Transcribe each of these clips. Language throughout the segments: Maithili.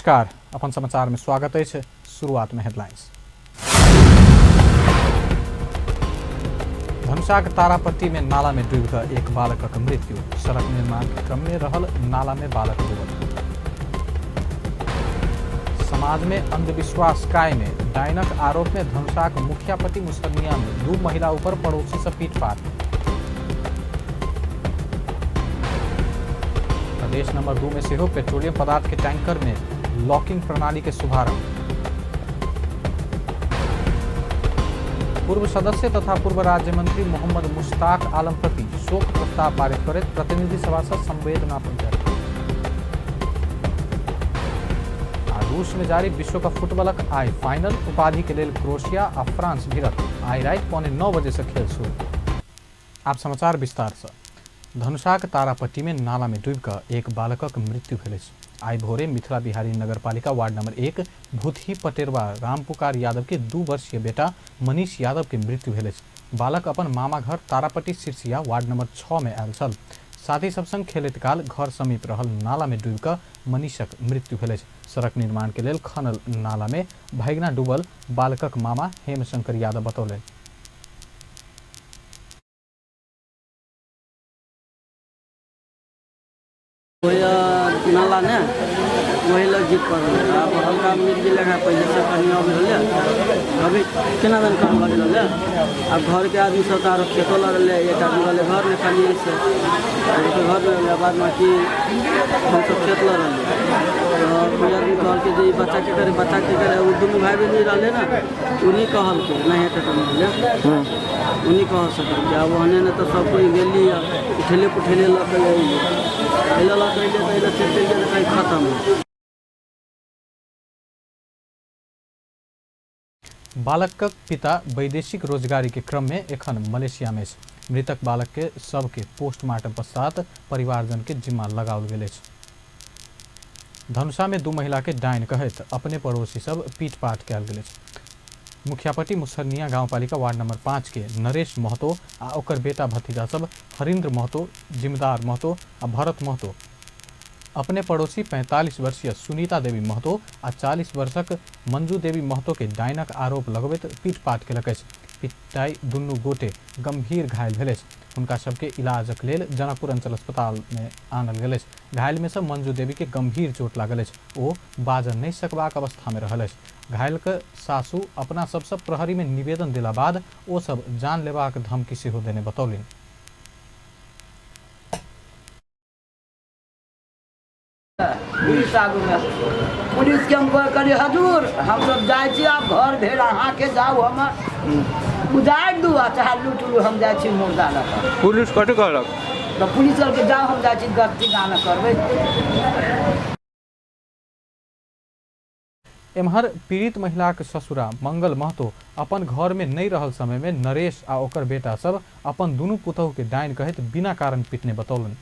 नमस्कार, अपन समाचार में स्वागत अछि। शुरुआत में हेडलाइंस। धनुषाक तारापट्टी में नाला में डूबि कऽ एक बालकक मृत्यु। सड़क निर्माण के क्रम में रहल नाला में बालक डूबल। समाज में अंधविश्वास कायम, डायनक आरोप में धनुषाक मुखियापट्टी मुसरनिया में 2 महिला ऊपर पड़ोसी से पीटपाट। प्रदेश नंबर 2 में सेहो पेट्रोलियम पदार्थ के टैंकर में लॉकिंग प्रणाली के शुभारंभ। पूर्व सदस्य तथा पूर्व राज्य मंत्री मोहम्मद मुश्ताक आलम प्रति शोक प्रस्ताव पारित करैत प्रतिनिधि सभा से संवेदना जारी। आ रूस में जारी विश्व कप फुटबॉलक आइ फाइनल उपाधि के लेल क्रोएशिया आ फ्रांस भिड़त। आइ राति 8:45 बजे से खेल शुरू। आप समाचार विस्तार से। धनुषाक तारापट्टी में नाला में डूबि कऽ एक बालकक मृत्यु भेल अछि। आइ भोरे मिथिला बिहारी नगरपालिका वार्ड नंबर 1 भूतही पटेरवा रामपुकार यादव के 2 वर्षीय बेटा मनीष यादव के मृत्यु भेल अछि। बालक अपन मामा घर तारापट्टी सिरसिया वार्ड नंबर 6 में आयल छल। साथी सब संग खेलैत काल घर समीप रहल नाला में डूबि कऽ मनीषक मृत्यु भेल अछि। सड़क निर्माण के लेल खनल नाला में भैगना डूबल बालकक मामा हेमशंकर यादव बतौलनि। नाला ने वही लग जीत पड़ल। आब हल्का मिल गेलै है, पहिले से कनि अब होलै, अभी केना दन कम भऽ गेलै। आब घरके आदमी सब तऽ आरो खेतो लगलै, एक आदमी रहलै घरमे खाली से एक घर रहलै, बाद बाकी हमसब खेत लऽ रहलियै। तऽ कोइ आदमी कहलकै जे ई बच्चा के करे, बच्चा के करे। ओ दुनू भाइ बहिन रहलै ने, ओ नहि कहलकै, नहि हेतै तऽ नहि होलै, ओ नहि कह सकलकै। आब ओहने ने तऽ सब कोइ गेली उठेले पुठेले लऽ कऽ अयली, अयले लऽ कऽ अयली तऽ अयले चलि चलि गेल, कहीं खतम हो। बालकक पिता वैदेशिक रोजगारी के क्रम में एखन मलेशिया में अछि। मृतक बालक के शव के पोस्टमार्टम पश्चात परिवारजन के जिम्मा लगाओल गेल अछि। धनुषा में 2 महिला के डाइन कहैत अपने पड़ोसी सब पीटपाट कयल गेल अछि। मुखियापट्टी मुसरनिया गांवपालिका वार्ड नंबर 5 के नरेश महतो आ ओकर बेटा भतीजा सब हरिन्द्र महतो, जिम्मेदार महतो आ भरत महतो अपने पड़ोसी 45 वर्षीय सुनीता देवी महतो आ 40 वर्षक मंजू देवी महतो के डाइनक आरोप लगबैत पीटपाट केलक अछि। पिटाई दुनू गोटे गंभीर घायल भेल अछि। हुनका सबके इलाजक लेल जनकपुर अंचल अस्पताल में आनल गेल अछि। घायल में से मंजू देवी के गंभीर चोट लागल अछि। ओ बाजऽ नहि सकबाक अवस्था में रहल अछि। घायल के सासू अपना सबसँ प्रहरी में निवेदन देला बाद ओ सब जान लेबाक धमकी सेहो देने बतौलनि। पुलिस आगूमे, पुलिसके हम कहलियै हजूर हमसब जाइ छी, आब घर भेल अहाँके, जाउ हमर उजाड़ि दू आ चाहे लूट लू, हम जाइ छी मुर्दा लऽ कऽ। पुलिस कथी कहलक? तऽ पुलिस कहलकै जाउ, हम जाइ छी गस्ती गाना करबै। एम्हर पीड़ित महिलाक ससुरा मंगल महतो अपन घर में नहि रहल समय में नरेश आ ओकर बेटा सब अपन दुनू पुतहु के डाइन कहैत बिना कारण पिटने बतौलनि।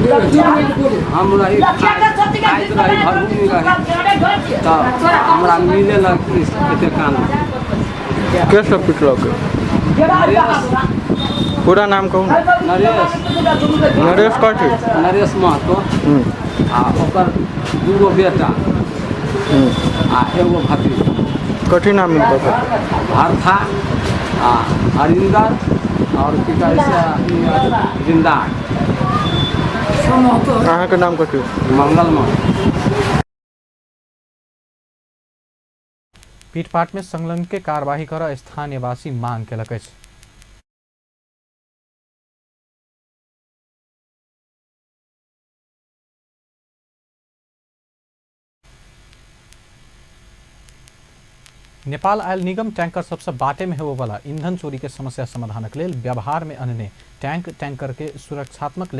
हम रही खाइत रही भरभूमि रही तऽ हमरा मिले लग पुलिस एते कान। के सब पिटलक? पूरा नाम कहू। नरेश। नरेश कथी? नरेश महतो आ ओकर 2 बेटा आ एगो भतीजा। कथी नाम मिलता था? भरथा आ हरिंदर और की कहै छै जिंदार। अहाँके नाम कथी? मंगल महतो। पीटपाट में संलग्न के कार्यवाही कर स्थानीयवासी मांग केलक अछि। नेपाल आयल निगम टैंकर सबसँ बाटे में होबय वाला ईंधन चोरी के समस्या समाधानक लेल व्यवहार में अनने टैंकर के सुरक्षात्मक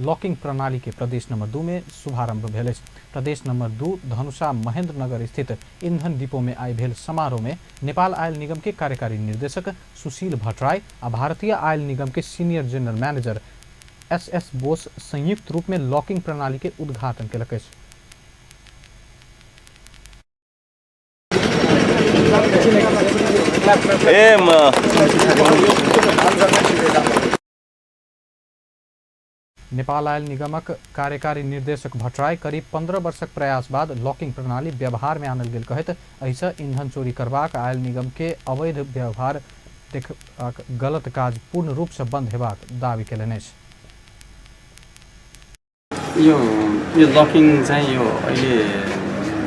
लॉकिंग प्रणाली के प्रदेश नंबर 2 में शुभारंभ भेल अछि। प्रदेश नंबर 2 धनुषा महेंद्रनगर स्थित ईंधन डिपो में आइ भेल समारोह में नेपाल आयल निगम के कार्यकारी निर्देशक सुशील भट्टराई आ भारतीय आयल निगम के senior general manager S S Bose संयुक्त रूप में लॉकिंग प्रणाली के उद्घाटन केलक अछि। नेपाल आयल निगमक कार्यकारी निर्देशक भट्टराई करीब 15 वर्षक प्रयास बाद लॉकिंग प्रणाली व्यवहार में आनल गेल कहैत एहिसँ ईंधन चोरी करबाक आयल निगम के अवैध व्यवहार देखबाक गलत काज पूर्ण रूप से बंद हेबाक दावी केलनि अछि। यो यो लकिङ चाहिँ यो अहिले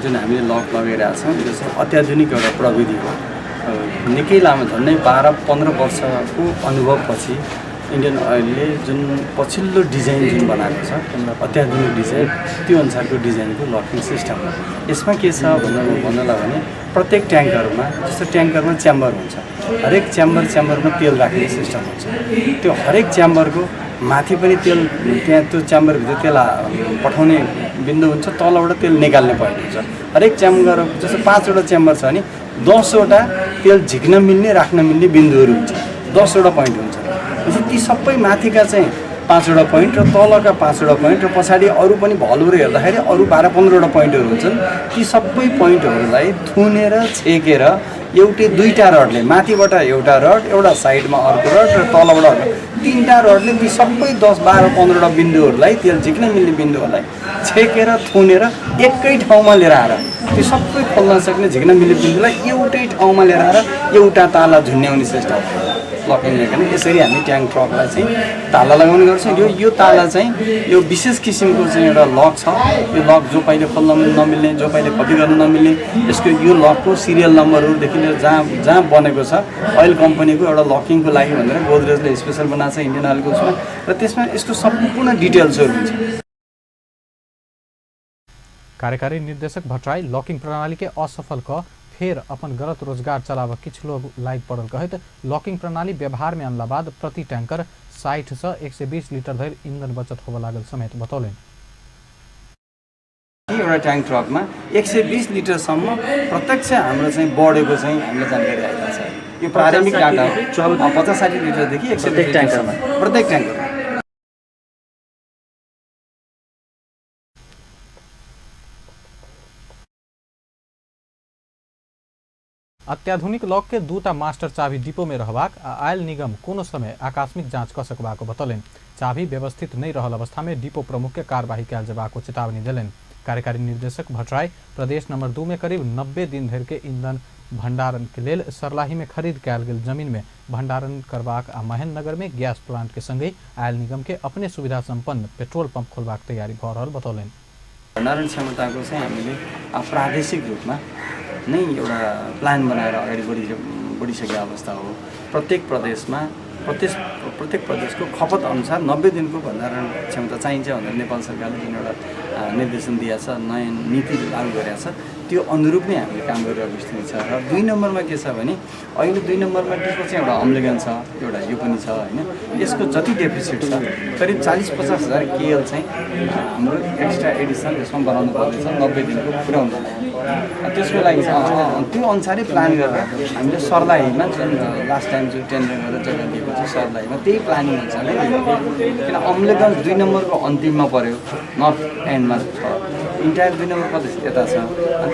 जुन हामीले लक लगाइरहेको छौँ यो चाहिँ अत्याधुनिक एउटा प्रविधि हो। निकै लामो झन्डै 12-15 वर्षको अनुभवपछि इन्डियन ओइलले जुन पछिल्लो डिजाइन जुन बनाएको छ अत्याधुनिक डिजाइन, त्यो अनुसारको डिजाइनको लकिङ सिस्टम हो। यसमा के छ भन्नलाई भने प्रत्येक ट्याङ्करमा, जस्तो ट्याङ्करमा च्याम्बर हुन्छ, हरेक च्याम्बरमा तेल राख्ने सिस्टम हुन्छ। त्यो हरेक च्याम्बरको माथि पनि तेल, त्यहाँ त्यो च्याम्बरभित्र तेल पठाउने बिन्दु हुन्छ, तलबाट तेल निकाल्ने पोइन्ट हुन्छ। हरेक च्याम्बर जस्तो 5वटा च्याम्बर छ भने 10वटा तेल झिक्न मिल्ने, राख्न मिल्ने बिन्दुहरू हुन्छ, 10वटा पोइन्ट हुन्छ। ती सबै माथिका चाहिँ 5वटा पोइन्ट र तलका 5वटा पोइन्ट र पछाडि अरू पनि भल्भहरू हेर्दाखेरि अरू 12-15वटा पोइन्टहरू हुन्छन्। ती सबै पोइन्टहरूलाई थुनेर छेकेर एउटै 2टा रडले, माथिबाट एउटा रड, एउटा साइडमा अर्को रड र तलबाट अर्को, 3टा रडले ती सबै 10, 12, 15वटा बिन्दुहरूलाई, तेल झिक्न मिल्ने बिन्दुहरूलाई छेकेर थुनेर एकै ठाउँमा लिएर आएर त्यो सबै खोल्न सक्ने झिक्न मिल्ने बिन्दुलाई एउटै ठाउँमा लिएर आएर एउटा ताला झुन्ड्याउने सिस्टम लकिङ मेकानिजम। यसरी हामी ट्याङ्क ट्रकलाई चाहिँ ताला लगाउने गर्छौँ। यो ताला चाहिँ यो विशेष किसिमको चाहिँ एउटा लक छ। यो लक जो पाइले खोल्न नमिल्ने, जो पाइले कपी गर्न नमिल्ने, यसको यो लकको सिरियल नम्बरहरूदेखि लिएर जहाँ जहाँ बनेको छ ओइल कम्पनीको एउटा लकिङको लागि भनेर गोदरेजले स्पेसल बनाएको छ इन्डियन ओइलको उसमा, र त्यसमा यसको सम्पूर्ण डिटेल्सहरू हुन्छ। कार्यकारी निर्देशक भट्टराई लॉकिंग प्रणाली के असफल क फेर अपन गलत रोजगार चलाब किछु लोग लागि पड़ल कहैत लॉकिंग प्रणाली व्यवहार में अनला बाद प्रति टैंकर 60 से 120 लीटर धरि ईंधन बचत होबय लागल समेत बतौलनि। एउटा ट्याङ्क ट्रकमा 120 लिटरसम्म प्रत्यक्ष हाम्रो चाहिँ बढेको चाहिँ हामीलाई जानकारी आइरहेको छ। यो प्रारम्भिक डाटा हो। 50-60 लिटरदेखि 120 ट्याङ्करमा, प्रत्येक ट्याङ्करमा। अत्याधुनिक लॉक के 2टा मास्टर चाबी डिपो में रहबाक आ आयल निगम कोनो समय आकस्मिक जांच क सकबाक बतौलनि। चाबी व्यवस्थित नहि रहल अवस्था में डिपो प्रमुख के कार्यवाही कयल जेबाक चेतावनी देलनि। कार्यकारी निर्देशक भट्टराई प्रदेश नंबर 2 में करीब 90 दिन धरि के ईंधन भंडारण के लेल सरलाही में खरीद कयल गेल जमीन में भंडारण करबाक आ महेंद्रनगर में गैस प्लांट के संगहि आयल निगम के अपने सुविधा संपन्न पेट्रोल पंप खोलबाक तैयारी भऽ रहल बतौलनि। भण्डारण क्षमताको चाहिँ हामीले प्रादेशिक रूपमा नै एउटा प्लान बनाएर अगाडि बढिसकेको अवस्था हो। प्रत्येक प्रदेशमा प्रत्येक प्रदेशको खपत अनुसार 90 दिनको भण्डारण क्षमता चाहिन्छ भनेर नेपाल सरकारले जुन एउटा निर्देशन दिएको छ, नयाँ नीति लागू गरेको छ, त्यो अनुरूप नै हामीले काम गरिरहेको स्थिति छ। र 2 नम्बरमा के छ भने अहिले 2 नम्बरमा डिपो चाहिँ एउटा अम्लेगन छ, एउटा यो पनि छ होइन। यसको जति डेफिसिट छ करिब 40-50 हजार केएल चाहिँ हाम्रो एक्स्ट्रा एडिसन यसमा बनाउनु पर्नेछ 90 दिनको पुर्याउनु। त्यसको लागि चाहिँ त्यो अनुसारै प्लान गरेर हामीले सर्लाहीमा जुन लास्ट टाइम जो टेन्डर गरेर जग्गा दिएको छ सर्लाहीमा त्यही प्लानिङ अनुसारले दिएको। किन अम्लेगञ्ज 2 नम्बरको अन्तिममा पऱ्यो, नर्थ एन्डमा छ, इन्टायर 2 नम्बर प्रदेश यता छ।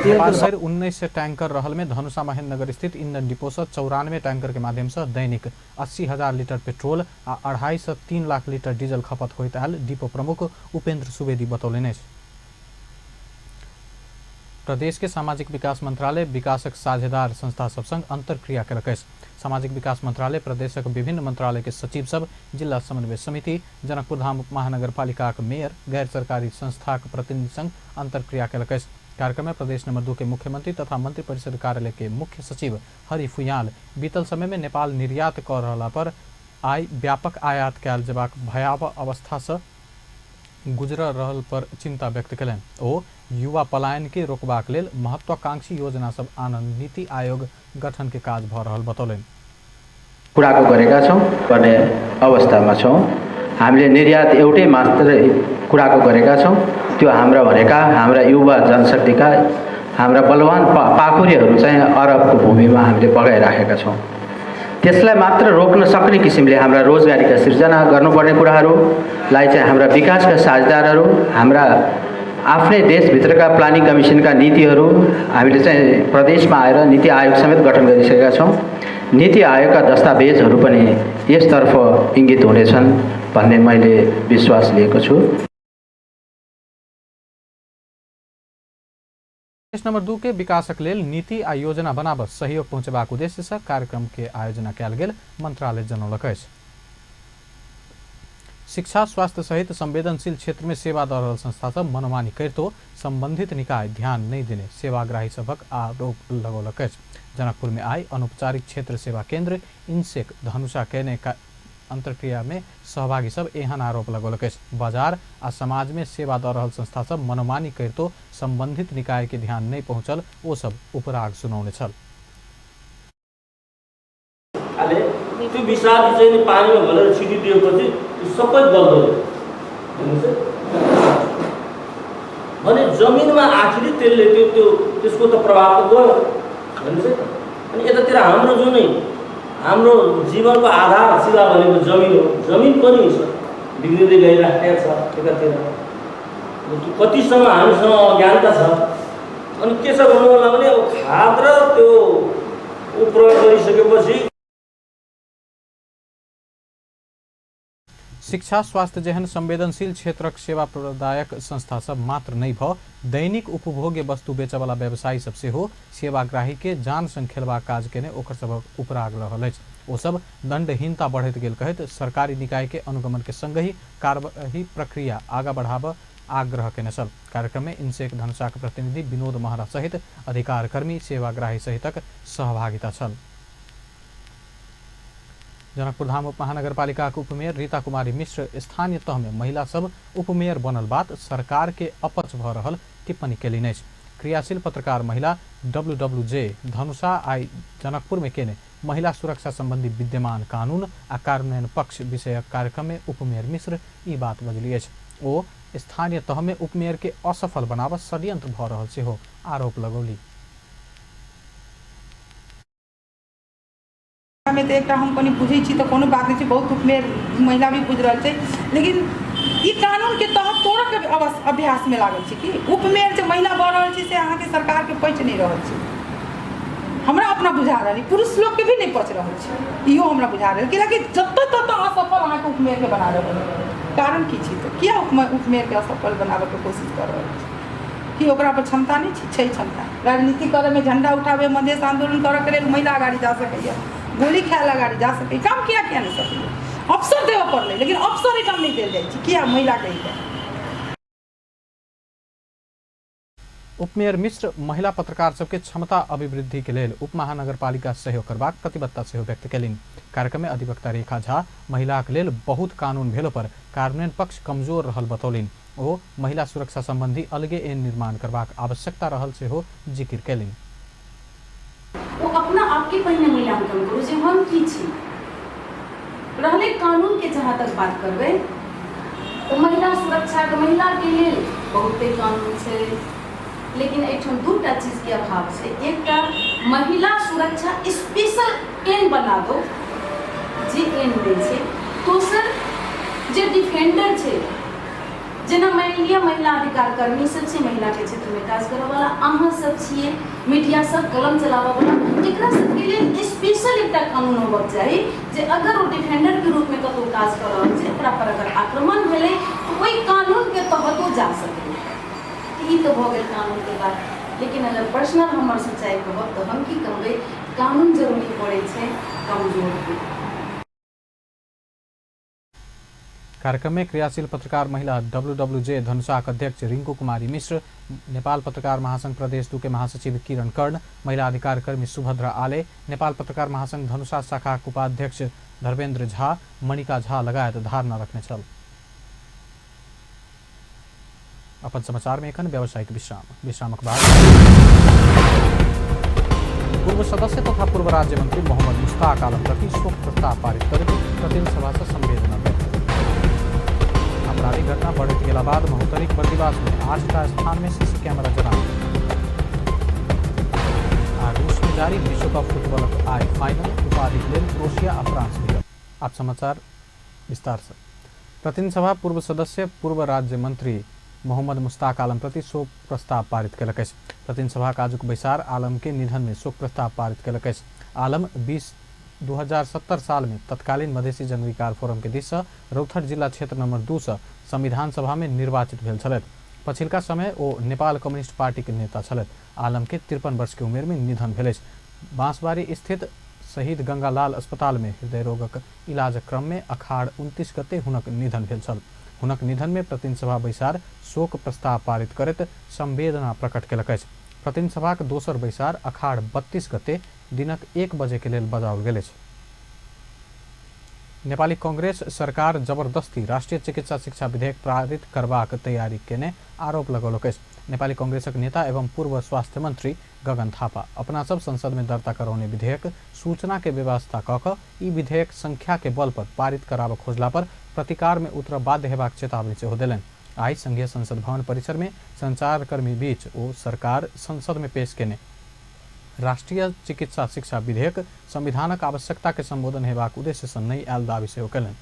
नेपाल भरि 1900 टैंकर रहल में धनुषा महेंद्रनगर स्थित ईंधन डिपो से 94 टैंकर के माध्यम से दैनिक 80,000 लीटर पेट्रोल आ 2.5 से 3 लाख लीटर डीजल खपत होइत आयल डिपो प्रमुख उपेंद्र सुवेदी बतौलनि अछि। प्रदेश के सामाजिक विकास मंत्रालय विकासक साझेदार संस्था सब संग अंतरक्रिया केलक अछि। सामाजिक विकास मंत्रालय प्रदेशक विभिन्न मंत्रालय के सचिव सब, जिला समन्वय समिति, जनकपुरधाम महानगरपालिकाक मेयर, गैर सरकारी संस्थाक प्रतिनिधि संग अंतरक्रिया केलक अछि। कार्यक्रम में प्रदेश नंबर 2 के मुख्यमंत्री तथा मंत्रिपरिषद कार्यालय के मुख्य सचिव हरि फुयाल बीतल समय में नेपाल निर्यात कऽ रहला पर आइ व्यापक आयात कयल जेबाक भयावह अवस्था से गुजर रहल पर चिंता व्यक्त कयलनि। ओ युवा पलायन के रोकबाक लेल महत्वाकांक्षी योजना सब आनंद नीति आयोग गठन के काज भऽ रहल बतौलनि। कुराको गरेका छौँ पर्ने अवस्थामा छौँ। हामीले निर्यात एउटै मात्र कुराको गरेका छौँ, त्यो हाम्रा भनेका हाम्रा युवा जनशक्तिका हाम्रा बलवान पाखुरीहरू चाहिँ अरबको भूमिमा हामीले बगाइराखेका छौँ। त्यसलाई मात्र रोक्न सक्ने किसिमले हाम्रा रोजगारीका सिर्जना गर्नुपर्ने कुराहरूलाई चाहिँ हाम्रा विकासका साझेदारहरू, हाम्रा आफ्नै देशभित्रका प्लानिङ कमिसनका नीतिहरू हामीले चाहिँ प्रदेशमा आएर नीति आयोग समेत गठन गरिसकेका छौँ। नीति आयोगका दस्तावेजहरू पनि यसतर्फ इङ्गित हुनेछन्। भन्ने मैले विश्वास लिएको छु। प्रदेश नंबर 2 के विकासक लेल नीति आ योजना बनाबऽ सहयोग पहुँचेबाक उद्देश्य से कार्यक्रम के आयोजना कयल गेल मंत्रालय जनौलक अछि। शिक्षा स्वास्थ्य सहित संवेदनशील क्षेत्र में सेवा दऽ रहल संस्था सब मनमानी करितो संबंधित निकाय ध्यान नहि देने सेवाग्राही सभक आरोप लगौलक अछि। जनकपुर में आइ अनौपचारिक क्षेत्र सेवा केंद्र इनसेक धनुषा केने अंतर्क्रिया में सहभागी सब एहन आरोप लगौलक अछि। बाजार आ समाज में सेवा दऽ रहल संस्था सब मनमानी करितो संबंधित निकाय के ध्यान नहि पहुँचल ओ सब उपराग सुनौने छल। त्यो विषादी चाहिँ नि पानीमा घोलेर छिटिदिएपछि त्यो सबै गल्दो हेर्नुहोस् है भने जमिनमा आखिरी त्यसले त्यो त्यो त्यसको त प्रभाव त गयो हेर्नुहोस् है। अनि यतातिर हाम्रो जुन हाम्रो जीवनको आधारशिला भनेको जमिन हो, जमिन पनि बिग्रिँदै गइराखेको छ एकातिर। कतिसम्म हामीसँग अज्ञानता छ। अनि के छ भन्नु होला भने अब खाद र त्यो ऊ प्रयोग गरिसकेपछि शिक्षा स्वास्थ्य जेहन संवेदनशील क्षेत्रक सेवा प्रदायक संस्था सब मात्र नहि भ दैनिक उपभोग्य वस्तु बेचयवला व्यवसायी सब सेहो सेवाग्राही के जान संग खेलबाक काज केने ओकर सभक उपराग रहल अछि। ओ सब दंडहीनता बढ़ैत गेल कहैत सरकारी निकाय के अनुगमन के संगहि कार्यवाही प्रक्रिया आगा बढ़ाबऽ आग्रह केने छल। कार्यक्रम में इनसेक धनुषाक प्रतिनिधि विनोद महरा सहित अधिकारकर्मी सेवाग्राही सहितक सहभागिता छल। जनकपुरधाम उपमहानगरपालिकाक उपमेयर रीता कुमारी मिश्र स्थानीय तह में महिला सब उपमेयर बनल बात सरकार के अपच भऽ रहल टिप्पणी केलनि अछि। क्रियाशील पत्रकार महिला डब्ल्यूडब्ल्यूजे धनुषा आइ जनकपुर में केने महिला सुरक्षा संबंधी विद्यमान कानून आ कार्यान्वयन पक्ष विषयक कार्यक्रम में उपमेयर मिश्र ई बात बजली अछि। ओ स्थानीय तह में उपमेयर के असफल बनाबऽ षड्यंत्र भऽ रहल सेहो आरोप लगौली। में तऽ एकटा हम कनि बुझै छी तऽ कोनो बात नहि छै, बहुत उपमेयर महिला भी बुझि रहल छै, लेकिन ई कानूनके तहत तोड़ऽके अभ्यासमे लागल छै कि उपमेयर जे महिला भऽ रहल छै से अहाँके सरकारके पचि नहि रहल छै। हमरा अपना बुझा रहल अइ, पुरुष लोकके भी नहि पचि रहल छै, इहो हमरा बुझा रहल कियाकि जतऽ ततऽ असफल अहाँके उपमेयरके बना रहल अइ। कारण की छै तऽ किया उपमेयरके असफल बनाबऽके कोशिश कऽ रहल छै? कि ओकरा पर क्षमता नहि छै? छै क्षमता। राजनीति करऽमे, झण्डा उठाबै, मधेश आन्दोलन करऽके लेल महिला अगाडि जा सकैए, गोली खाए लए अगाडि जा सकैए, काम किया किया नहि सकैए? अवसर देबऽ पड़लै, लेकिन अवसर एहिठाम नहि देल जाइ छै किया महिलाके एहिठाम? उपमेयर मिश्र महिला पत्रकार सबके क्षमता अभिवृद्धि के लेल उपमहानगरपालिका सहयोग करबाक प्रतिबद्धता सेहो व्यक्त केलनि। कार्यक्रम में अधिवक्ता रेखा झा महिलाक लेल बहुत कानून भेलो पर कार्यान्वयन पक्ष कमजोर रहल बतौलनि। ओ महिला सुरक्षा संबंधी अलगे ऐन निर्माण करबाक आवश्यकता रहल सेहो जिकिर केलनि। ओ अपना आपके पहिने मूल्यांकन करू जे हम की छी। रहलै कानूनके जहाँ तक बात करबै तऽ महिला सुरक्षाके महिलाके लेल बहुते कानून छै, लेकिन एहिठाम दूटा चीजके अभाव छै। एकटा महिला सुरक्षा स्पेशल ऐन बना दो जे ऐन दै छै, दोसर जे डिफेंडर छै, जेना मानि लिअ महिला अधिकार कर्मी सब छै, महिलाके क्षेत्रमे काज करऽवला अहाँ सब छियै, मीडिया सब, कलम चलाबऽवला, एकरा सबके लेल स्पेशल एकटा कानून होबक चाही जे अगर ओ डिफेंडरके रूपमे कतहु काज कऽ रहल छै, ओकरा पर अगर आक्रमण भेलै तऽ ओहि कानूनके तहत ओ जा सकैए। ई तऽ भऽ गेल कानूनके बात, लेकिन अगर पर्सनल हमर सोचाइ कहब तऽ हम की कहबै, कानून जरूरी पड़ै छै कमजोरके। कार्यक्रम में क्रियाशील पत्रकार महिला डब्ल्यूडब्ल्यूजे धनुषाक अध्यक्ष रिंकू कुमारी मिश्र, नेपाल पत्रकार महासंघ प्रदेश 2 के महासचिव किरण कर्ण, महिला अधिकार कर्मी सुभद्रा आले, नेपाल पत्रकार महासंघ धनुषा शाखाक उपाध्यक्ष धर्मेंद्र झा, मणिका झा लगायत धारणा रखने छल। अपन समाचार में एखन व्यावसायिक विश्राम। विश्रामक बाद पूर्व सदस्य तथा पूर्व राज्य मंत्री मोहम्मद मुश्ताक आलम प्रति शोक प्रस्ताव पारित करैत प्रतिनिधि सभा से संवेदना व्यक्त। आपराधिक घटना बढ़ैत गेला बाद महोत्तरीक बर्दिवास में 8टा स्थान में सीसी कैमरा जरा आ रूस में जारी विश्वकप फुटबॉलक आइ फाइनल उपाधिक लेल क्रोएशिया आ फ्रांस भिड़ल। आप समाचार विस्तार से। प्रतिनिधि सभा पूर्व सदस्य पूर्व राज्य मंत्री मोहम्मद मुश्ताक आलम प्रति शोक प्रस्ताव पारित केलक अछि। प्रतिनिधि सभाक आजुक बैसार आलम के निधन में शोक प्रस्ताव पारित केलक अछि। आलम 20 2070 साल में तत्कालीन मधेसी जनअधिकार फोरम के दिस से रौतहट जिला क्षेत्र नंबर 2 से संविधान सभा में निर्वाचित भेल छलथि। पछिलका समय ओ नेपाल कम्युनिस्ट पार्टी के नेता छलथि। आलम के 53 वर्ष के उमेर में निधन भेल अछि। बांसबाड़ी स्थित शहीद गंगालाल अस्पताल में हृदय रोगक इलाजक क्रम में अखाड़ 29 गते हुनक निधन भेल छल। हुनक निधन में प्रतिनिधि सभा बैसार शोक प्रस्ताव पारित करैत संवेदना प्रकट केलक अछि। प्रतिनिधि सभाक दोसर बैसार अखाड़ 32 गते दिनक 1 बजे के लेल बजाओल गेल अछि। नेपाली कांग्रेस सरकार जबरदस्ती राष्ट्रिय चिकित्सा शिक्षा विधेयक पारित करबाक तैयारी केने आरोप लगौलक अछि। नेपाली कांग्रेसक नेता एवं पूर्व स्वास्थ्य मंत्री गगन थापा अपना सब संसद में दर्ता करौने विधेयक सूचना के व्यवस्था क क ई विधेयक संख्या के बल पर पारित कराबऽ खोजला पर प्रतिकार में उतर बाध्य हेबाक चेतावनी सेहो देलनि। आइ संघीय संसद भवन परिसर में संचारकर्मी बीच ओ सरकार संसद में पेश केने राष्ट्रीय चिकित्सा शिक्षा विधेयक संविधानक आवश्यकता के संबोधन हेबाक उद्देश्य से नहि आयल दावी सेहो केलनि।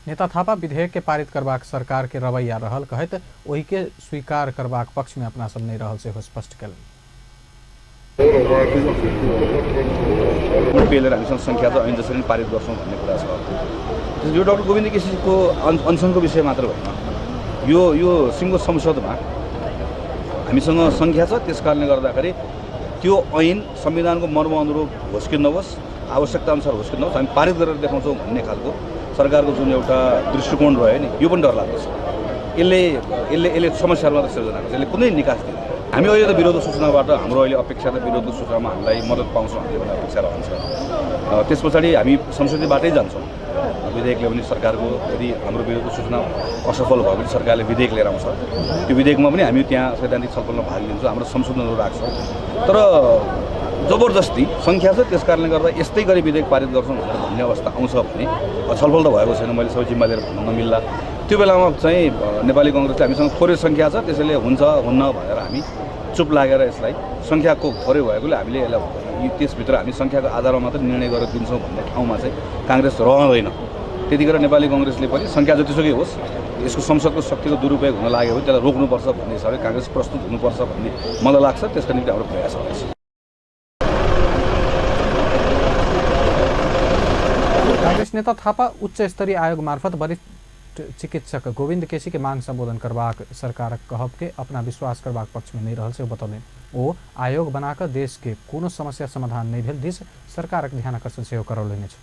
नेता थापा विधेयक के पारित करबाक सरकार के रवैया रहल कहैत ओहि के स्वीकार करबाक पक्ष में अपना सब नहि रहल सेहो स्पष्ट केलनि। पेलेर हामीसँग संख्या छ, ऐन जसरी पारित गर्छौँ भन्ने कुरा छ। यो डाक्टर गोविन्द केसीको अनसनको विषय मात्र होइन, यो यो सिङ्गो संसदमा हामीसँग सङ्ख्या छ। त्यस कारणले गर्दाखेरि त्यो ऐन संविधानको मर्म अनुरूप होस् कि नहोस्, आवश्यकता अनुसार होस् कि नहोस्, हामी पारित गरेर देखाउँछौँ भन्ने खालको सरकारको जुन एउटा दृष्टिकोण रह्यो नि, यो पनि डरलाग्दो छ। यसले यसले यसले समस्याहरू मात्र सिर्जना गर्छ, यसले कुनै निकास दिँदैन। हामी अहिले त विरोधको सूचनाबाट हाम्रो अहिले अपेक्षा त विरोधको सूचनामा हामीलाई मद्दत पाउँछौँ हामीले भन्ने अपेक्षा रहन्छ। त्यस पछाडि हामी संसदीयबाटै जान्छौँ। विधेयक ल्याउने सरकारको यदि हाम्रो विरोधको सूचना असफल भयो भने सरकारले विधेयक लिएर आउँछ, त्यो विधेयकमा पनि हामी त्यहाँ सैद्धान्तिक छलफलमा भाग लिन्छौँ, हाम्रो संशोधनहरू राख्छौँ। तर जबरजस्ती सङ्ख्या छ, त्यस कारणले गर्दा यस्तै गरी विधेयक पारित गर्छौँ भनेर भन्ने अवस्था आउँछ भने छलफल त भएको छैन, मैले सबै जिम्मा लिएर भन्न नमिल्ला। त्यो बेलामा चाहिँ नेपाली कङ्ग्रेसले हामीसँग थोरै सङ्ख्या छ, त्यसैले हुन्छ हुन्न भनेर हामी चुप लागेर यसलाई सङ्ख्याको थोरै भएकोले हामीले यसलाई त्यसभित्र हामी सङ्ख्याको आधारमा मात्र निर्णय गरेर दिन्छौँ भन्ने ठाउँमा चाहिँ काङ्ग्रेस रहँदैन। त्यतिखेर नेपाली कङ्ग्रेसले पनि सङ्ख्या जतिसुकै होस्, यसको संसदको शक्तिको दुरुपयोग हुन लाग्यो भने त्यसलाई रोक्नुपर्छ भन्ने हिसाबले काङ्ग्रेस प्रस्तुत हुनुपर्छ भन्ने मलाई लाग्छ। त्यसका निम्ति हाम्रो प्रयास रहेछ। कांग्रेस नेता थापा उच्च स्तरीय आयोग मार्फत वरिष्ठ चिकित्सक गोविन्द केसी के मांग संबोधन करबाक सरकारक कहब के अपना विश्वास करबाक पक्ष में नहीं रहल से बतौलनि। ओ आयोग बनाकर देश के कोनो समस्या समाधान नहीं भेल दिस सरकारक ध्यान आकर्षण सेहो करौलनि अछि।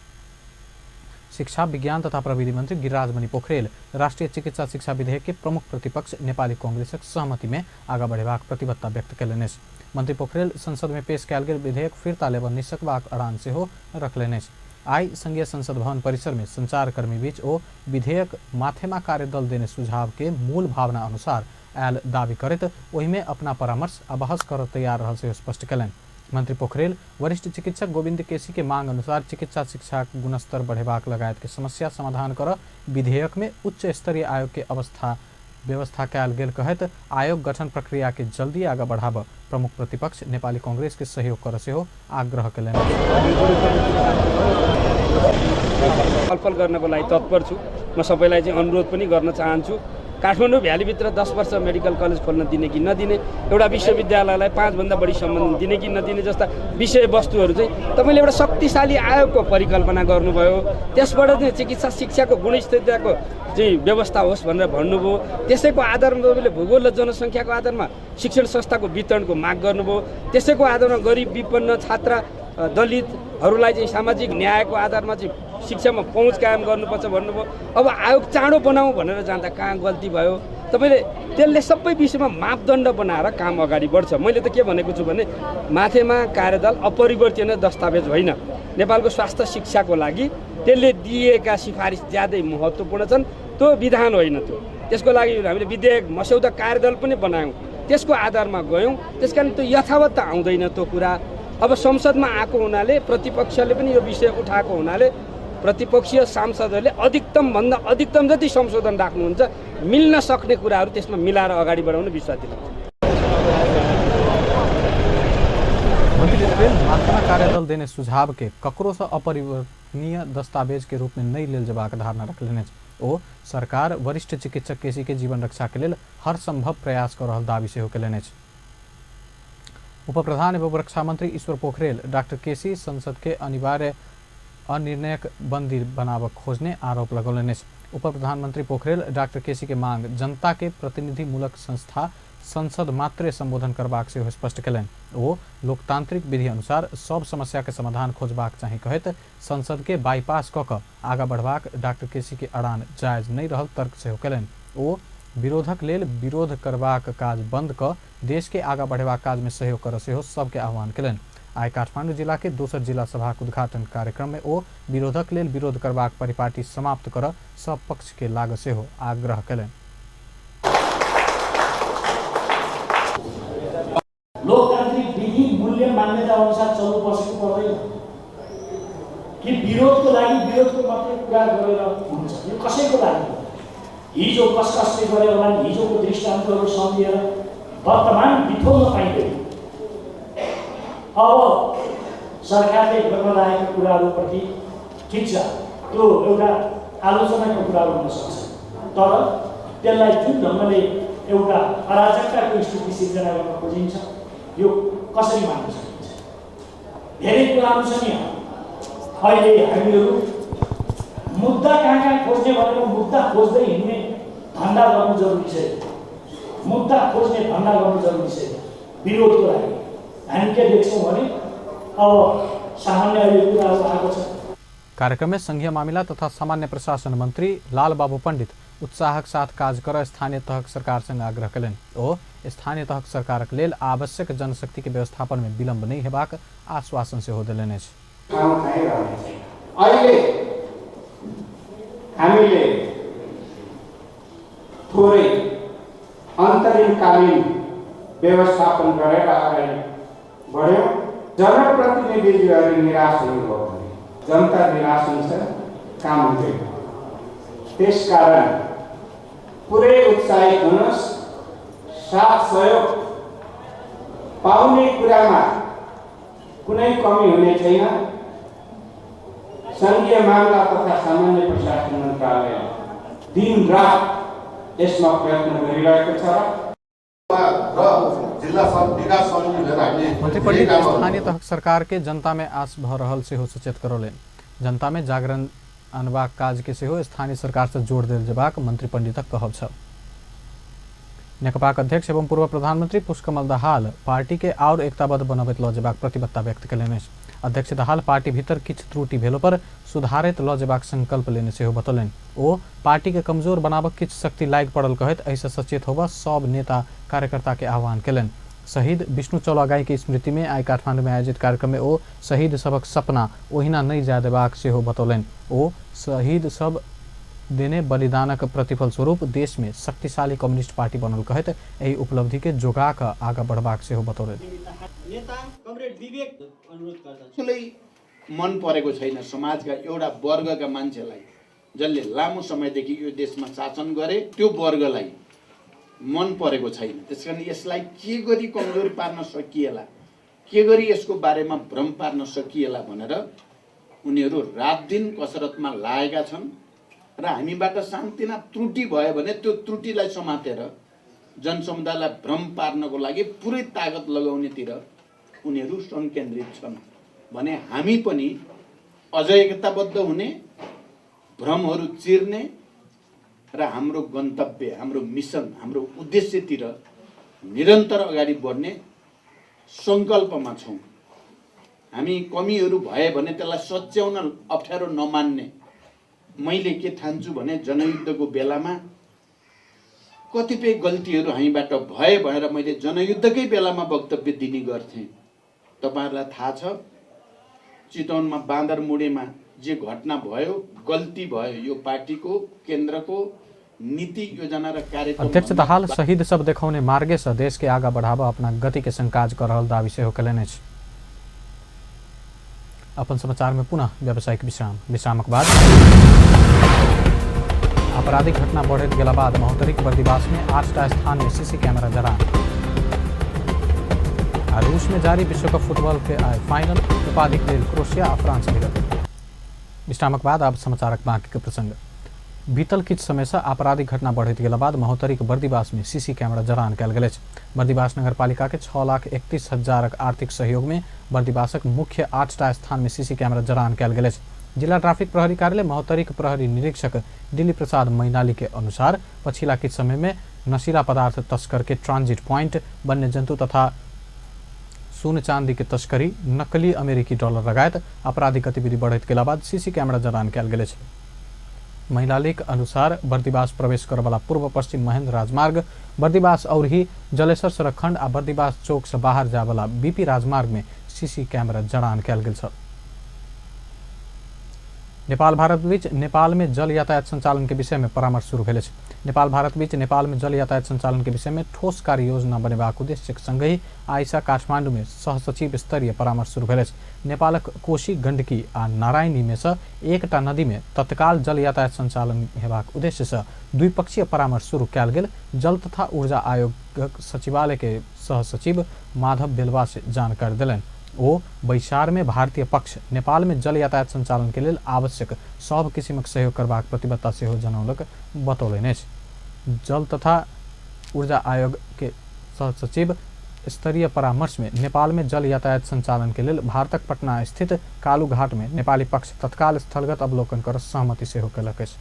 शिक्षा विज्ञान तथा प्रविधि मंत्री गिरिराजमणि पोखरेल राष्ट्रीय चिकित्सा शिक्षा विधेयक के प्रमुख प्रतिपक्ष नेपाली कांग्रेसक सहमति में आगा बढ़ेबाक प्रतिबद्धता व्यक्त कयलनि अछि। मंत्री पोखरेल संसद में पेश कयल गेल विधेयक फिर्ता लेबऽ नहि सकबाक अड़ान सेहो रखलनि अछि। आइ संघीय संसद भवन परिसर में संचारकर्मी बीच ओ विधेयक माथेमा कार्यदल देने सुझाव के मूल भावना अनुसार आयल दावी करैत ओहिमे अपना परामर्श आ बहस करऽ तैयार रहल से स्पष्ट कयलनि। मंत्री पोखरेल वरिष्ठ चिकित्सक गोविन्द केसी के मांग अनुसार चिकित्सा शिक्षाक गुणस्तर बढ़ेबाक लगायत के समस्या समाधान कर विधेयक में उच्च स्तरीय आयोग के अवस्था व्यवस्था कयल गेल कहैत आयोग गठन प्रक्रिया के जल्दी आगा बढ़ाब प्रमुख प्रतिपक्ष नेपाली कांग्रेस के सहयोग कर सेहो आग्रह कयलनि। छलफल गर्नको लागि तत्पर छु। म सबैलाई चाहिँ अनुरोध पनि गर्न चाहन्छु, काठमाडौँ भ्यालीभित्र 10 वर्ष मेडिकल कलेज खोल्न दिने कि नदिने, एउटा विश्वविद्यालयलाई 5 भन्दा बढी सम्बन्धन दिने कि नदिने जस्ता विषयवस्तुहरू चाहिँ तपाईँले एउटा शक्तिशाली आयोगको परिकल्पना गर्नुभयो, त्यसबाट चाहिँ चिकित्सा शिक्षाको गुणस्तरताको चाहिँ व्यवस्था होस् भनेर भन्नुभयो। त्यसैको आधारमा तपाईँले भूगोल र जनसङ्ख्याको आधारमा शिक्षण संस्थाको वितरणको माग गर्नुभयो। त्यसैको आधारमा गरिब विपन्न छात्र दलितहरूलाई चाहिँ सामाजिक न्यायको आधारमा चाहिँ शिक्षामा पहुँच कायम गर्नुपर्छ भन्नुभयो। अब आयोग चाँडो बनाऊ भनेर जाँदा कहाँ गल्ती भयो? तपाईँले त्यसले सबै विषयमा मापदण्ड बनाएर काम अगाडि बढ्छ। मैले त के भनेको छु भने माथेमा कार्यदल अपरिवर्तनीय दस्तावेज होइन। नेपालको स्वास्थ्य शिक्षाको लागि त्यसले दिएका सिफारिस ज्यादै महत्त्वपूर्ण छन्, त्यो विधान होइन त्यो। त्यसको लागि हामीले विधेयक मस्यौदा कार्यदल पनि बनायौँ, त्यसको आधारमा गयौँ। त्यस कारण त्यो यथावत त आउँदैन त्यो कुरा। अब संसदमा आएको हुनाले प्रतिपक्षले पनि यो विषय उठाएको हुनाले प्रतिपक्षीय सांसदहरूले अधिकतमभन्दा अधिकतम जति संशोधन राख्नुहुन्छ मिल्न सक्ने कुराहरू त्यसमा मिलाएर अगाडि बढाउन विश्वास दिलाउँछ। मंत्री पोखरेल माथेमा कार्यदल देने सुझाव के ककरो से अपरिवर्तनीय दस्तावेज के रूप में नहीं लेल जेबाक धारणा रखलनि अछि। ओ सरकार वरिष्ठ चिकित्सक केसी के जीवन रक्षा के लेल हर संभव प्रयास कर रहल दावी सेहो कयलनि अछि। उपप्रधान एवं रक्षा मंत्री ईश्वर पोखरेल डाक्टर केसी संसद के अनिवार्य अनिर्णायक बंदी बनाबक खोजने आरोप लगौलनि अछि। उप प्रधानमंत्री पोखरेल डाक्टर केसी के मांग जनता के प्रतिनिधिमूलक संस्था संसद मात्रे संबोधन करबाक सेहो स्पष्ट कयलनि। ओ लोकतांत्रिक विधि अनुसार सब समस्या के समाधान खोजबाक चाही कहैत संसद के बाईपास कऽ कऽ आगाँ बढ़बाक डाक्टर केसी के अड़ान जायज नहि रहल तर्क सेहो कयलनि। ओ विरोधक लेल विरोध करबाक काज बंद कऽ देश के आगाँ बढ़ेबाक काज में सहयोग करऽ सेहो सबके आह्वान कयलनि। आइ काठमांडू जिला के दोसर जिला सभाक उद्घाटन कार्यक्रम में ओ विरोधक लेल विरोध करबाक परिपाटी समाप्त करऽ सब पक्ष के लाग सेहो आग्रह कयलनि। लोकतान्त्रिक विधि मूल्य मान्यता अनुसार चल्नुपर्छ कि पर्दैन कि विरोधको लागि विरोधको मात्रै कुरा गरेर हुन्छ? यो कसैको लागि हो? हिजो कस कसले गरे होला, हिजोको दृष्टान्तहरू सम्झिएर वर्तमान बिथोल्न पाइँदैन। अब सरकारले गर्न लागेका कुराहरूप्रति ठिक छ, त्यो एउटा आलोचनाको कुराहरू हुनसक्छ, तर त्यसलाई जुन ढङ्गले एउटा अराजकताको स्थिति सिर्जना गर्न खोजिन्छ यो कसरी मान्न सकिन्छ? धेरै कुराहरू छन् यहाँ। अहिले हामीहरू मुद्दा कहाँ कहाँ खोज्ने भनेर मुद्दा खोज्दै हिँड्ने धन्दा गर्नु जरुरी छैन। मुद्दा खोज्ने धन्दा गर्नु जरुरी छैन। विरोधको लागि हामी के देख्छौँ भने अब सामान्य अहिले कुराहरू आएको छ। कार्यक्रम में संघीय मामिला तथा सामान्य प्रशासन मंत्री लालबाबू पंडित उत्साहक साथ काज कर स्थानीय तहक सरकारसँग आग्रह कयलनि। ओ स्थानीय तहक सरकारक लेल आवश्यक जनशक्ति के व्यवस्थापन में विलम्ब नहि हेबाक आश्वासन सेहो देलनि अछि। अहिले हामीले थोरै अन्तरिमकालीन व्यवस्थापन गरेर अगाडि बढ्यौँ। जनप्रतिनिधिहरू निराश हुनुभयो भने जनता निराश हुन्छ, काम हुँदैन। त्यसकारण पुरै उत्साहित हुनुहोस्। साथ सहयोग पाउने कुरामा कुनै कमी हुने छैन। संघीय मामला तथा सामान्य प्रशासन मन्त्रालय दिन रात यसमा प्रयत्न गरिरहेको छ। मंत्री पंडित स्थानीय तहक सरकार के जनता में आस भऽ रहल सेहो सचेत करौलनि। जनता में जागरण अनबाक काज के सेहो स्थानीय सरकार से जोड़ देल जेबाक मंत्री पंडितक कहब छल। नेकपाक अध्यक्ष एवं पूर्व प्रधानमंत्री पुष्पकमल दाहाल पार्टी के और एकताबद्ध बनबैत लऽ जेबाक प्रतिबद्धता व्यक्त कयलनि अछि। अध्यक्ष दाहाल पार्टी भीतर किछु त्रुटि भेलो पर सुधारैत लऽ जेबाक संकल्प लेने सेहो बतौलनि। ओ पार्टी के कमजोर बनाबक किछु शक्ति लागि पड़ल कहैत एहिसँ सचेत होबऽ सब नेता कार्यकर्ता के आह्वान कयलनि। शहीद विष्णु चौलागाई के स्मृति में आइ काठमांडू में आयोजित कार्यक्रम में ओ शहीद सभक सपना ओहिना नहि जाय देबाक सेहो बतौलनि। ओ शहीद सब देने बलिदानक प्रतिफल स्वरूप देश में शक्तिशाली कम्युनिस्ट पार्टी बनल कहैत एहि उपलब्धि के जोगा कऽ आगाँ बढ़बाक सेहो बतौलनि। मन परेको छैन समाजका एउटा वर्गका मान्छेलाई जसले लामो समयदेखि यो देशमा शासन गरे, त्यो वर्गलाई मन परेको छैन। त्यसकारण यसलाई के गरी कमजोर पार्न सकिएला, के गरी यसको बारेमा भ्रम पार्न सकिएला भनेर उनीहरू रात दिन कसरतमा लागेका छन् र हामीबाट सानतिना त्रुटि भयो भने त्यो त्रुटिलाई समातेर जनसमुदायलाई भ्रम पार्नको लागि पुरै तागत लगाउनेतिर उनीहरू सङ्केन्द्रित छन् भने हामी पनि अझ एकताबद्ध हुने, भ्रमहरू चिर्ने र हाम्रो गन्तव्य, हाम्रो मिसन, हाम्रो उद्देश्यतिर निरन्तर अगाडि बढ्ने सङ्कल्पमा छौँ। हामी कमीहरू भए भने त्यसलाई सच्याउन अप्ठ्यारो नमान्ने। मैले के ठान्छु भने जनयुद्धको बेलामा कतिपय गल्तीहरू हामीबाट भए भनेर मैले जनयुद्धकै बेलामा वक्तव्य दिने गर्थेँ। तपाईँहरूलाई थाहा छ, चितवनमा बाँदरमुडेमा जे घटना भयो गल्ती भयो, यो पार्टीको केन्द्रको नीति योजना र कार्यक्रम। अध्यक्ष दाहाल शहीद सब देखाउने मार्गे से देश के आगा बढ़ावा अपना गति के संग काज कर रहल दावी सेहो कयलनि अछि। अपन समाचार में पुनः व्यावसायिक विश्राम। विश्रामक बाद आपराधिक घटना बढ़ैत गेला बाद महोत्तरीक बर्दिवास में 8टा स्थान में सीसी कैमरा जड़ान। आ रूस में जारी विश्वकप फुटबॉल के आइ फाइनल उपाधिक लेल क्रोएशिया आ फ्रांस भिड़त। विश्रामक बाद आब समाचारक बाकी के प्रसंग। बीतल किछु समयसँ आपराधिक घटना बढ़ैत गेला बाद महोत्तरीक बर्दिवास में सीसी कैमरा जड़ान कयल गेल अछि। बर्दिवास नगरपालिका के 6,31,000 आर्थिक सहयोग में बर्दिवासक मुख्य 8टा स्थान में सीसी कैमरा जड़ान कयल गेल अछि। जिला ट्राफिक प्रहरी कार्यालय महोत्तरीक प्रहरी निरीक्षक दिल्ली प्रसाद मैनाली के अनुसार पछिला किछु समय में नशीला पदार्थ तस्कर के ट्रांजिट पॉइंट, वन्य जंतु तथा सोन चांदी के तस्करी, नकली अमेरिकी डॉलर लगायत आपराधिक गतिविधि बढ़ैत गेला बाद सीसी कैमरा जड़ान कयल गेल अछि। महिलालीक अनुसार बर्दिवास प्रवेश करवाला पूर्व पश्चिम महेंद्र राजमार्ग, बर्दिवास औरही जलेसर सड़क खंड आ बर्दिवास चौक से बाहर जावला बीपी राजमार्ग में सीसी कैमरा जड़ान कयल गेल छल। नेपाल भारत बीच नेपाल में जल यातायात संचालन के विषय में परामर्श शुरू भेल अछि। नेपाल भारत बीच नेपाल में जल यातायात संचालन के विषय में ठोस कार्य योजना बनेबाक उद्देश्यक संगहि आइसा काठमांडू में सहसचिव स्तरीय परामर्श शुरू भेल अछि। नेपालक कोशी, गंडकी आ नारायणी में से एकटा नदी में तत्काल जल यातायात संचालन हेबाक उद्देश्य से द्विपक्षीय परामर्श शुरू कयल गेल जल तथा ऊर्जा आयोगक सचिवालय के सहसचिव माधव बेलवा से जानकारी देलनि। ओ बैसार में भारतीय पक्ष नेपाल में जल यातायात संचालन के लेल आवश्यक सब किसिमक सहयोग करबाक प्रतिबद्धता सेहो जनौलक बतौलनि अछि। जल तथा ऊर्जा आयोग के सहसचिव स्तरीय परामर्श में नेपाल में जल यातायात संचालन के लेल भारतक पटना स्थित कालूघाट में नेपाली पक्ष तत्काल स्थलगत अवलोकन कर सहमति सेहो कयलक अछि।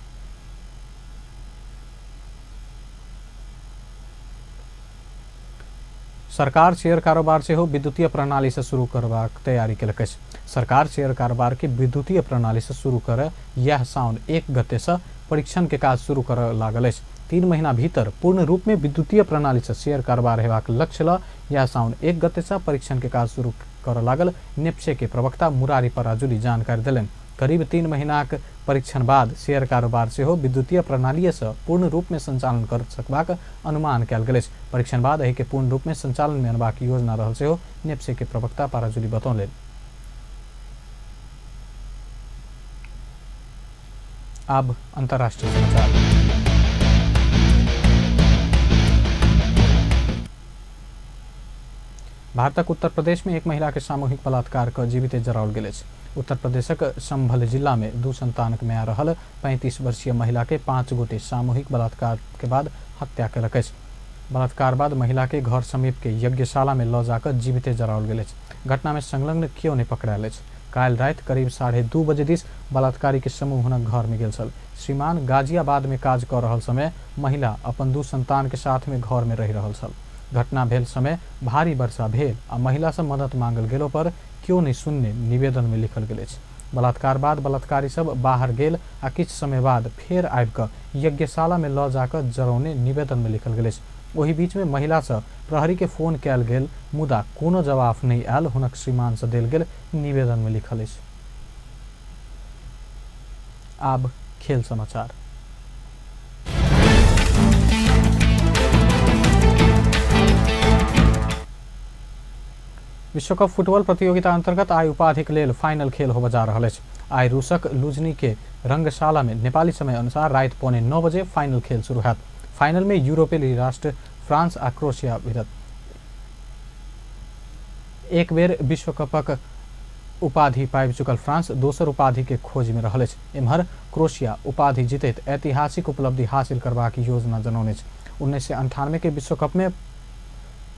सरकार शेयर कारोबार सेहो विद्युतीय प्रणाली से शुरू करबाक तैयारी केलक अछि। सरकार शेयर कारोबार के विद्युतीय प्रणाली से शुरू कर यह साउन 1 गते से परीक्षण के काज शुरू कर लागल अछि। 3 महीना भीतर पूर्ण रूप में विद्युतीय प्रणाली से शेयर कारोबार हेबाक लक्ष्य ल यह साउन 1 गते से परीक्षण के काज शुरू कर लागल नेप्से के प्रवक्ता मुरारी पराजुली जानकारी देलनि। करीब 3 महीनाक परीक्षण बाद शेयर कारोबार सेहो विद्युतीय प्रणाली से पूर्ण रूप में संचालन कर सकबाक अनुमान कयल गेल अछि। परीक्षण बाद एहि के पूर्ण रूप में संचालन में अनबाक योजना रहल सेहो नेप्से के प्रवक्ता पराजुली बतौलनि। अब अंतर्राष्ट्रीय समाचार। भारतक उत्तर प्रदेश में एक महिला के सामूहिक बलात्कार क जीविते जराओल गेल अछि। उत्तर प्रदेशक संभल जिला में 2 संतानक माय रहल 35 वर्षीय महिला के 5 गोटे सामूहिक बलात्कार के बाद हत्या केलक अछि। बलात्कार बाद महिला के घर समीप के यज्ञशाला में ल जाकर जीविते जराओल गेल अछि। घटना में संलग्न केओ नहीं पकड़ायल अछि। काल्हि राति करीब 2:30 बजे दिस बलात्कारी के समूह हुनक घर में गेल छल। श्रीमान गाजियाबाद में काज कर रहल समय महिला अपन 2 संतान के साथ में घर में रहि रहल छल। घटना भेल समय भारी वर्षा भेल आ महिला से मदद मांगल गेलो पर क्यों नहीं सुनने निवेदन में लिखल गेल अछि। बलात्कार बाद बलात्कारी सब बाहर गेल आ किछु समय बाद फेर आबि कऽ यज्ञशाला में ल जाकर जरौने निवेदन में लिखल गेल अछि। ओहि बीच में महिला से प्रहरी के फोन कयल गेल मुदा कोनो जवाफ नहीं आयल हुनक श्रीमान से देल गेल निवेदन में लिखल अछि। आब खेल समाचार। विश्वकप फुटबॉल प्रतियोगिता अंतर्गत आइ उपाधिक लेल फाइनल खेल होबय जा रहल अछि। आइ रूसक लुजनी के रंगशाला में नेपाली समय अनुसार राति 8:45 बजे फाइनल खेल शुरू हैत। फाइनल में यूरोपीय राष्ट्र फ्रांस आ क्रोएशिया भिड़त। एक बेर विश्वकपक उपाधि पाबि चुकल फ्रांस दोसर उपाधि के खोज में रहल अछि। एम्हर क्रोएशिया उपाधि जीतैत ऐतिहासिक उपलब्धि हासिल करबाक योजना जनौने अछि। 1998 के विश्वकप में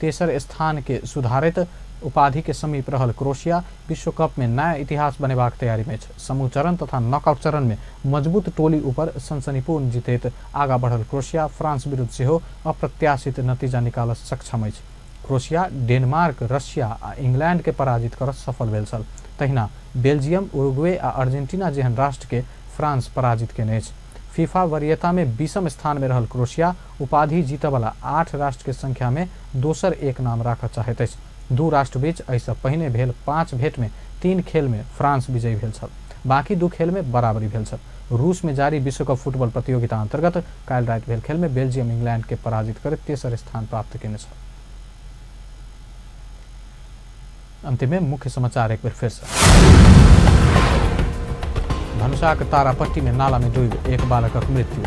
तेसर स्थान के सुधारैत उपाधि के समीप रहल क्रोएशिया विश्वकप में नया इतिहास बनेबाक तैयारी में अछि। समूह चरण तथा नॉकआउट चरण में मजबूत टोली ऊपर सनसनीपूर्ण जीतैत आगा बढ़ल क्रोएशिया फ्रांस विरुद्ध सेहो अप्रत्याशित नतीजा निकालऽ सक्षम अछि। क्रोएशिया डेनमार्क, रशिया आ इंग्लैंड के पराजित कर सफल भेल छल। तहिना बेल्जियम, उरुग्वे आ अर्जेंटीना जेहन राष्ट्र के फ्रांस पराजित केने अछि। फीफा वरीयता में 20म स्थान में रहल क्रोएशिया उपाधि जीतऽवला 8 राष्ट्र के संख्या में दोसर एक नाम राखऽ चाहैत अछि। 2 राष्ट्र बीच एहिसँ पहिने भेल 5 भेट में 3 खेल में फ्रांस विजयी भेल छल, बाकी 2 खेल में बराबरी भेल छल। रूस में जारी विश्वकप फुटबॉल प्रतियोगिता अंतर्गत काल्हि राति भेल खेल में बेल्जियम इंग्लैंड के पराजित करैत तेसर स्थान प्राप्त केने छल। अंतिम में मुख्य समाचार एक बेर फिर से। धनुषाक तारापट्टी में नाला में डूबि एक बालकक मृत्यु।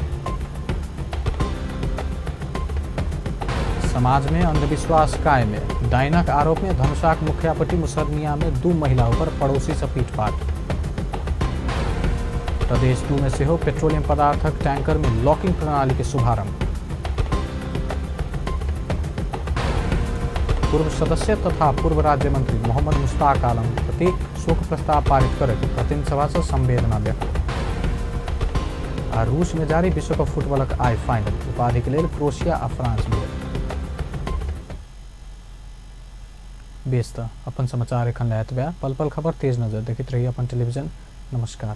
समाज में अंधविश्वास कायम है। डायनक आरोप में धनुषाक मुखियापट्टी मुसरनिया में 2 महिला पर पड़ोसी से पीटपाट। प्रदेश 2 में सेहो पेट्रोलियम पदार्थक टैंकर में लॉकिंग प्रणाली के शुभारंभ। पूर्व सदस्य तथा पूर्व राज्य मंत्री मोहम्मद मुश्ताक आलम प्रति शोक प्रस्ताव पारित करैत प्रतिनिधि सभा से संवेदना व्यक्त। आ रूस में जारी विश्वकप फुटबॉलक आई फाइनल, उपाधि के लेल क्रोएशिया आ फ्रांस भेल। बेस त अपन समाचार एखन लए एतबे। पल पल खबर तेज नजर देखैत रही अपन टेलीविजन। नमस्कार।